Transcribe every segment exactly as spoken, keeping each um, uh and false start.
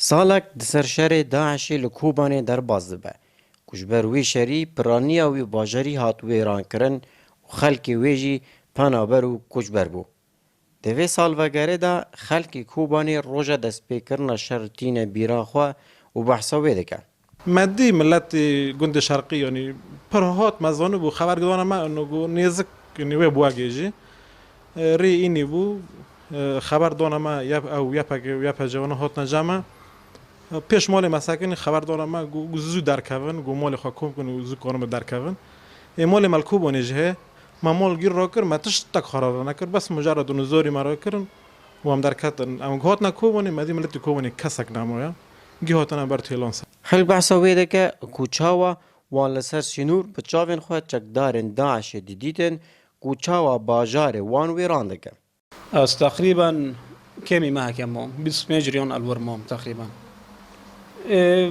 Salek di ser şerê DAIŞê li Kobanê derbas dibe ku ji ber wê şerî piraniya wê bajarî hat wêrankirin û xelkê wê jî penaber û koçber bû. Di vê salvegerê de xelkê Kobanê roja destpêkirina şer tîne bîra xwe û behsa wê dike. Me dî miletê gundê şerqî, yanî pir hat me zanibû, xeber dana me ino ku nêzik, yanî wê bû wegê jî. E, rê înî bû, e, xeber dana me yep-, ew YPG û YPJ wana hatine cem me. E, pêş malê me sekinî xeber dana me ku, ku zû derkevin, ku malê xwe kom kin û zû karin bi derkevin. Ê malê me li Kobanê jî heye, me mal gîr rakir, me tiştek xwe re nekir, bes mucared û nizorî me rakirin û em derketin. Em hatine Kobanê, me dî miletê Kobanê kesek nemaye. Gî hatine ber têlan ser. Xelk behsa wê dike ku çawa wan li ser sînor bi çavên xwe çekdarên DAIŞê didîtin ku çawa bajarê wan wêran dike. Ez teqrîben kêmî meheke mam, bîst û pênc riyan li wir mam teqrîben. Ê,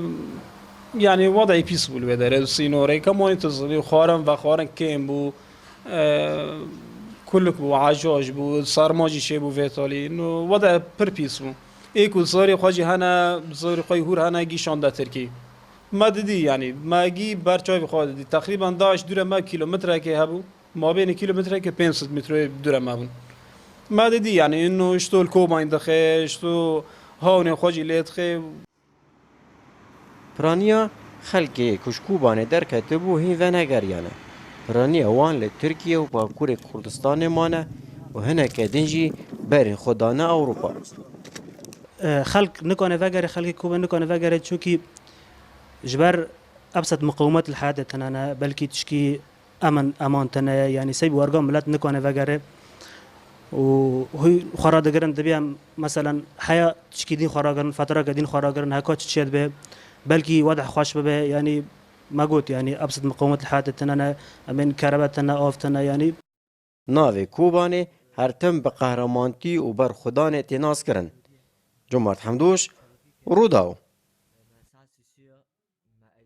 yanî wedayî pîs bû li wê derê, sînorê kemanî tu zilî xwarin vexwarin kêm bû, e, kuluk bû, ecaş bû, serma jî çêbû vê talî. No, weda pir pîs bû. Ê ku zarê xwe jî hene, zarê xwe yî hûr hene, gî şande Tirkî. Me didî, yanî, me gî ber çavê xwe didî. Teqrîben DAIŞ dûre me kilometrekê hebû. Mabênê kilometrekê pênc sed metroyê dûre me bûn. Me didî, yanî, ino ji to li Kobanê dixe, ji to hawnê xwe jî lê dixe. Piraniya xelkê ku ji Kobanê derketibû hîn venegeriyane. Piraniya wan li Tirkiye û Bakurê Kurdistanê mane û hineke din jî berê xwe dane Ewropa. E, xelk nikane vegere, xelkê Kobanê nikane vegere, çunkî ji ber ebsed miqewimet li heyatê tine ne, belkî tişkî emin, eman tine ye, yanî sey bi werga milet nikane vegere û hûy xwe radigirin, dibî em, meselen, heya tişkî dîn xwe ragirin, fetireke dîn xwe ragirin, heka çi çêdibe, belkî wedeh xweş bibe, yanî me got, yanî ebsed miqewimet li heyatê tine ne, em ên kerebe tine, av tine, yanî. Navê Kobanê her tim bi qehramantî û berxwedanê tê naskirin. Cumart Hemdoş, Rûdaw.